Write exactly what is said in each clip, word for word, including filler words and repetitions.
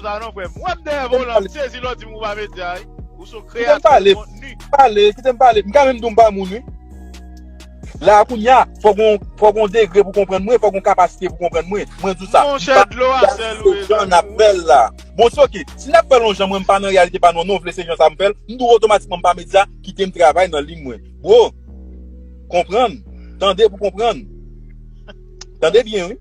sa non, frè m. Ou wè m dèyè volan, m sezi lè w di m ou pa medya, wi. Ou se yon kreyatè de kontni. Kite m pale, kite m pale. M ka menm di w m pa moun, wi. La, kounye a, fò gon, fò gon degre pou konprann mwen, fò gon kapasite pou konprann mwen. Mwen di w sa. Monchè, dlo a sèl ou ye, jan n ap fè l la. Bon, se oke. Si n ap fè l yon jan, mwen, m pa nan reyalite pa nou, non, vle se jan sa m fè l, m di w otomatikman m pa medya, kite m travay nan liy mwen. Bro, konprann. Tande pou konprann. Tande byen, wi.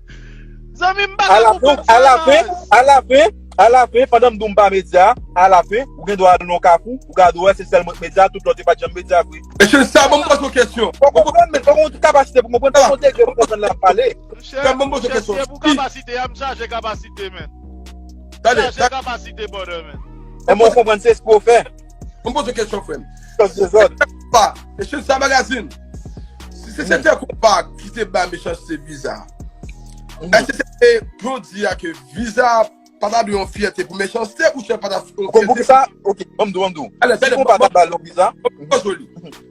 Zanmi m pa ka koupe m sa. Alafen, alafen, alafen, pandan m di w m pa medya, alafen, ou gen dwa al nan kafou, ou gade wè se sèl mwen k medya, tout lòt yo pa t janm medya vre. Mesye, sa ban m poze yon kesyon. Fò konprann, men fò gen yon kapasite pou konprann, fò gen yon degre pou konprann lè m ap pale. Monchè, monchè, se pou kapasite a, m chaje kapasite, men. Tande, chaje kapasite, brother, men. E mwen konprann se espri w fè. Ban m poze yon kesyon, frè m. Chans dezòd. Pa, mesye, sa magazin. Si se te konpa ki te bay Mechanste viza, èske se te pou yo di a ke viza pa ta dwe yon fyète pou Mechanste ou se pa ta yon fyète pou sa? Oke, ban m di w, ban m di w. Si konpa ta ba l yon viza.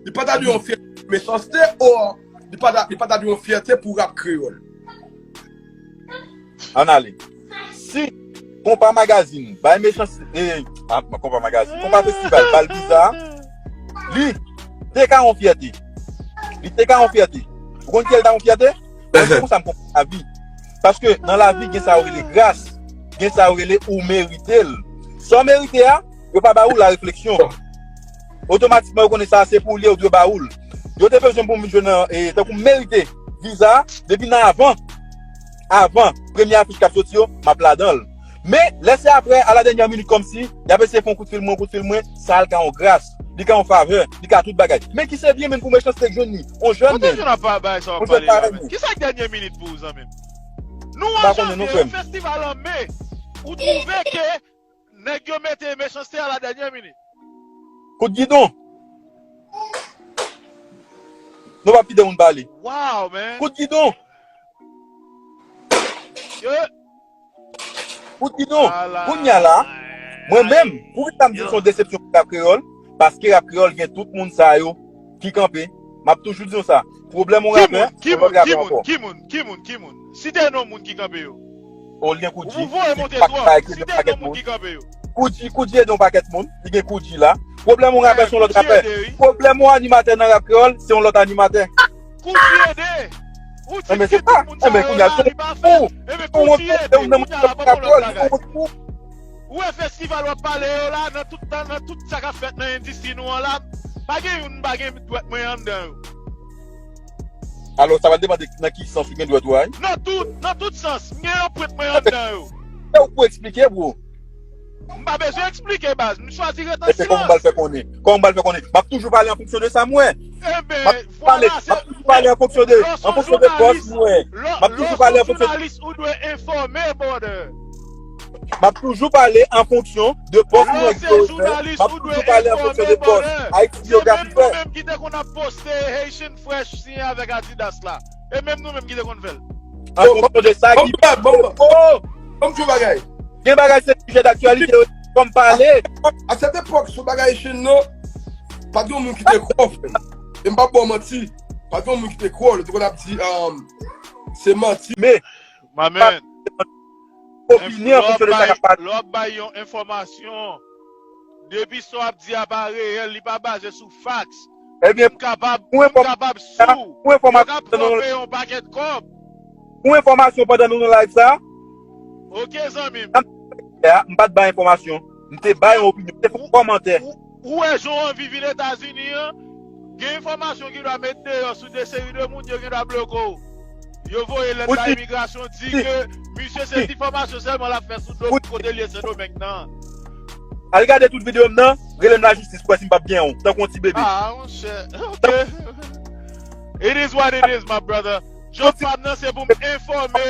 Li pa ta dwe yon fyète pou Mechanste ou li pa ta, li pa ta dwe yon fyète pou rap kreyòl? Ann ale. Si Konpa Magazine bay Mechanste, eh, ah, Konpa Magazine, Konpa Festival ba l viza, li te ka yon fyète. Li te ka yon fyète. Ou konn ki l ta yon fyète? Mwen, se konsa m konprann lavi. Paske nan lavi, gen sa yo rele gras, gen sa yo rele ou merite l. Sa w merite a, yo pa ba ou la refleksyon. Otomatikman, yo konnen sa se pou li, yo dwe ba ou l. Yo te bezwen pou m jwenn, eh, tankou m merite viza, depi nan avan, avan, premye afich k ap soti yo, m ap ladan l. Men, lè se apre, a la dènyè minit, kòmsi, y ap eseye fè yon kout fil mwen, kout fil mwen, sa al ka yon gras, li ka yon favè, li ka tout bagay. Men ki se byen menm pou Mechanste k jwenn li, on jèn menm. Kote jwenn ap bay sa w ap pale la, men? Ki sa k dènyè minit pou ou, zanmi m? Nou an janvye, yon festival an me, ou twouve ke nèg yo mete Mechanste a la dènyè minit. Kout gidon. Nou p ap kite moun pale. Wow, man. Kout gidon. Kout gidon. Kounye a la, mwen menm, poukisa m di se yon desepsyon pou rap kreyòl? Paske rap kreyòl gen tout moun sa yo ki kanpe. M ap toujou di nou sa. Pwoblèm yon rapè, se yon lòt rapè ankò. Ki moun? Ki moun? Ki moun? Site non moun ki kanpe yo. O, li gen Koudji, ki pa, pa ede yon pakèt moun. Koudji, Koudji ede yon pakèt moun. Li gen Koudji la. Pwoblèm yon rapè, se yon lòt rapè. Pwoblèm yon animatè nan rap kreyòl, se yon lòt animatè. Koudji ede. Ou di ki tout moun sa yo la, li pa fè. Enben, Koudji ede. Kounye a la, pa yon lòt bagay. Ou wè festival w ap pale yo la, nan tout, nan, nan tout sa k ap fèt nan endistri nou an la, pa gen youn m pa gen dwèt mwen anndan yo. Alò, sa va depann de nan ki sans ou gen dwèt ou a, wi. Nan tout, nan tout sans, m gen anprent mwen anndan yo. Se ou k pou eksplike, bro. M pa bezwen eksplike, baz. M chwazi ret an silans. Kòman m pral fè konnen? Kòman m pral fè konnen? M ap toujou pale an fonksyon de sa m wè. Enben, vwala, se lè, lè yon jounalis, lè yon jounalis, lè yon jounalis, ou dwe enfòme, brother. M ap toujou pale an fonksyon de pòs mwen. Lè w se jounalis, ou dwe enfòme, brother. Se te menm nou menm ki te konn ap poste Haitian Fresh siyen avèk Adidas la. E menm nou menm ki te konn fè l. An fonksyon de sa ki... Ban m di yon bagay. Gen bagay se sijè daktyalite, fò m pale. A sèt epòk, sou bagay Chine nan, pa t gen yon moun ki te kwè w, frè m. E m p ap ba w manti. Pa t gen yon moun ki te kwè w. Yo te konn ap di, um, se manti. Men, opinyon an fonksyon de sa k ap pase. Lè w ap bay yon enfòmasyon, depi sa w ap di a pa reyèl, li pa baze sou facts, ebyen, m kapab, m kapab sou, yo ka pwouve yon pakèt kòb. Pou enfòmasyon, pandan nou nan live sa, oke, zanmi m. M pa t bay enfòmasyon. M te bay yon opinyon. M te fè yon kòmantè. Ou, ou wè jan w anvi vin Etazini an? Gen enfòmasyon ki dwa met deyò sou de seri de moun, yo gen dwa bloke w. Yo voye lèt ba imigrasyon, di ke misye se difòmasyon sèlman l ap fè sou do kote l ye Sendomeng nan. Al gade tout videyo m nan, rele m lajistis pou wè si m p ap gen yon, tankou yon ti bebe. Ah, monchè. Ok. It is what it is, my brother. Job pa m nan se pou m enfòme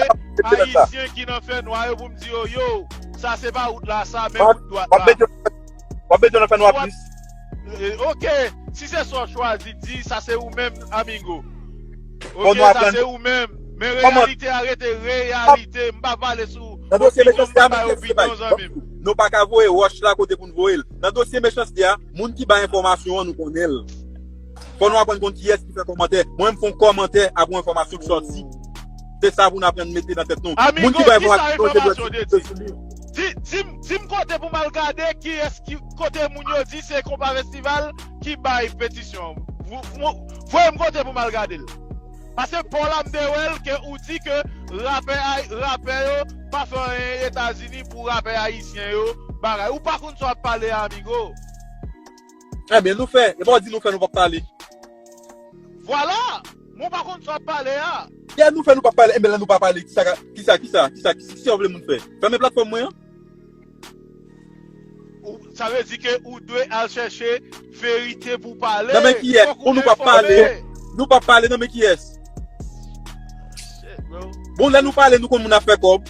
Ayisyen ki nan fènwa yo, pou m di yo, yo, sa se pa wout la, sa men wout dwat la. W ap mete yo nan fènwa plis. Eh, ok, si se sa w chwazi di, sa se ou menm, amigo. Ok, sa se ou menm. Men reyalite a rete reyalite. M pa pale sou opinyon, m pa bay opinyon, zanmi m. Nou pa ka voye wòch la kote pou n voye l. Nan dosye Mechanste a, moun ki bay enfòmasyon an, nou konnen l. Fò nou aprann konn kiyès ki fè kòmantè. Mwen, m fè yon kòmantè apre yon enfòmasyon k sòti. Se sa pou n aprann mete nan tèt nou. Moun ki bay enfòmasyon, se dwèt sou li. Di, Di m, di m kote pou m al gade kiyès ki, kote moun yo di se Konpa Festival ki bay petisyon an. Vo-, vo-, voye m kote pou m al gade l. Paske pa w la m te wè l ke ou di ke rapè ay-, rapè yo pa fè anyen Etazini pou rapè ayisyen yo bagay. Ou pa konn sa w ap pale a, amigo. Ebyen, nou fè. E pa w di nou fè, nou p ap pale. Vwala! Men w pa konn sa w ap pale a. Lè nou fè, nou p ap pale. Ebyen, lè nou pa pale, kisa, kisa, kisa, kisa, kisa w vle moun fè? Fèmen platfòm mwen an? Ou, sa vle di ke ou dwe al chèche verite pou w pale. Nan men kiyès? Fòk ou enfòme. Bon, nou p ap pale. Nou p ap pale, nan men kiyès? Shit, bro. Bon, lè nou pale, nou konn moun ap fè kòb.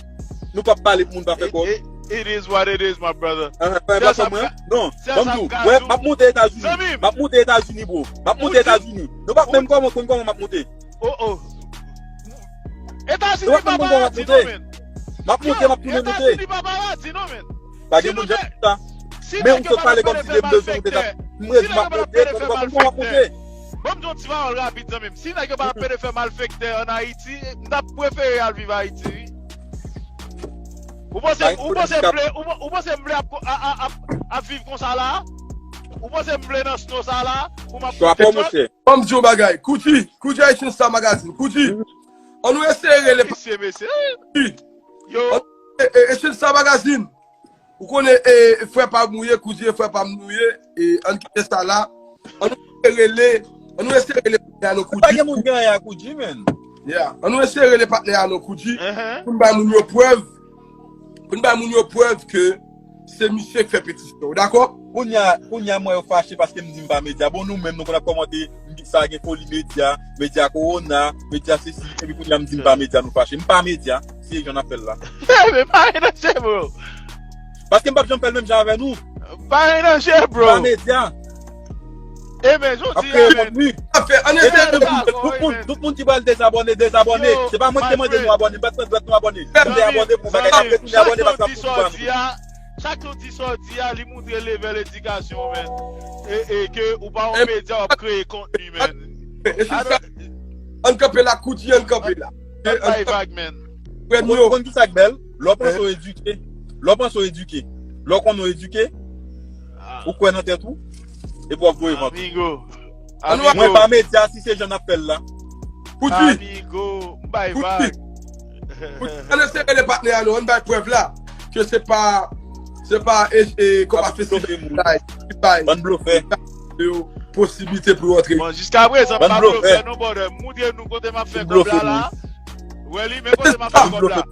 Nou p ap pale pou moun pa fè kòb. It, it, it is what it is, my brother. Ah, fè pa kòb mwen. Non, ban m di w, wè, m ap monte Etazini. M ap monte Etazini, bro. M ap monte Etazini. Nou p ap menm kòman, konn kòman m ap monte. Oh, oh. Etazini pa paradi non, men. M ap monte, m ap tounen monte. Etazini pa paradi non, men. Pa gen moun jan sa. Men ou sot pale kòmsi de bezwen ou te ka. M redi m ap monte, m ap monte. Ban m di yon ti pawòl rapid, zanmi m. Si nèg yo pa pede fè malfektè ann Ayiti, m t ap prefere al viv Ayiti, wi. Ou panse, ou panse m vle, ou, ou panse m vle ap, ap, ap, ap viv konsa la? Ou panse m vle nan snow sa la? Pou m ap... Chapo, monchè. Ban m di yon bagay. Koudji, Koudji Haitian Star Magazine. Koudji, ann nou eseye rele... Mesye, mesye. Yo. Ann, e, e, Haitian Star Magazine. Ou konnen, e, frè pa m ou ye, Koudji e frè pa m nou ye, e, ann kite sa la. Ann nou eseye rele, ann nou eseye rele patnè a nou, Koudji. Pa gen moun gen anyen ak Koudji, men. Yeah. Ann nou eseye rele patnè a nou, Koudji. Pou n bay moun yo prèv. Pou n bay moun yo prèv ke se misye k fè petisyon. Ou dakò? Kounye a, kounye a, m wè yo fache paske m di m pa medya. Bon, nou menm, nou konn ap kòmante, m di sa gen foli medya, medya kowona, medya sesi, epi kounye a m di m pa medya, nou fache. M pa medya, se jan n ap fè l la. Men pa anyen nan je, bro. Paske m p ap janm fè l menm jan avè nou. Pa anyen nan je, bro. M pa medya. E men, jodi a, men. Ap kreye kontni. Tout moun, tout moun ki pral dezabòne, dezabòne. Se pa mwen ki te mande nou abòne, m pa t pran dwèt nou abòne. M te abòne pou bagay, m ap retounen abòne paske m ap konprann. Chak jou di sa w di a, li montre level edikasyon w, men. E, e ke ou pa yon medya, w ap kreye kontni, men. Ann kanpe la, Koudji, ann kanpe la. Ann bay vag, men. Ou konn, ou konn kisa k bèl? Lè w panse w edike, lè w panse w edike, lè w konnen w edike, ou kwè nan tèt ou, epi w ap voye vant ou. Amigo. Mwen pa medya si se jan n ap fè l la. Koudji. Amigo, m bay vag. Koudji. Ann eseye rele patnè a nou, ann bay prèv la ke se pa, se pa, e, e, Konpa Festival ki bay, ki bay yo posiblite pou yo antre. Bon, jiska prezan, m pa blofè non, brother. Montre nou kote m ap fè kòb la, la. Wè li, men kote m ap fè kòb la.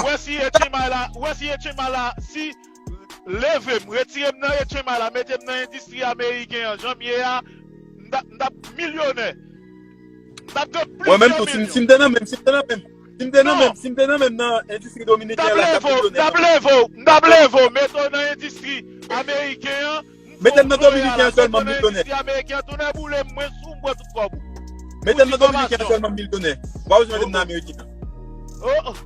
Wè si H M I la, wè si H M I la, si leve m, retire m nan H M I la, mete m nan endistri ameriken an, jan m ye a, m t ap, m t ap milyonè. M t ap gen plizyè milyon. Mwen menm tou, si m, si m te nan menm, si m te nan menm, si m te nan menm, si m te nan menm nan endistri dominiken an la, m t ap milyonè. M t ap leve w, m t ap leve w, m t ap leve w, mete w nan endistri ameriken an, mete m nan dominiken an sèlman, m milyonè. Endistri ameriken an, tounen boule m, mwen sou, m pran tout kòb ou. Mete m nan dominiken an sèlman, m milyonè. Ou pa bezwen mete m nan ameriken an. Oh, oh.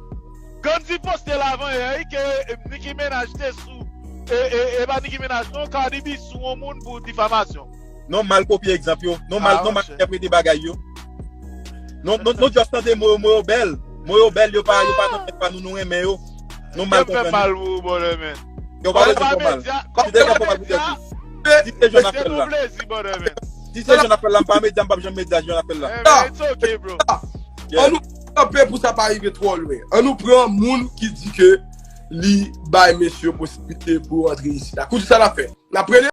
Gandhi poste l avan yè, wi, ke, eh, Nicki Minaj te sou, e, e, e pa Nicki Minaj, non, Cardi B sou yon moun pou difamasyon. Nou mal kopye egzanp yo. Nou mal, nou mal entèprete bagay yo. Nou, nou, nou just tande mo yo, mo yo bèl. Mo yo bèl, yo pa, yo pa nan tèt pa nou, nou renmen yo. Nou mal konprann yo. Yo pa bezwen fè w mal. Si te fè w mal pou tèt ou. Si se jan n ap fè l la. Si se jan n ap fè l la, m pa medya, m p ap janm medya jan n ap fè l la. Ann nou kanpe pou sa pa rive twò lwen. Ann nou pran moun ki di ke li bay mesye yo posiblite pou yo antre isit la. Koudji, sa n ap fè? N ap rele?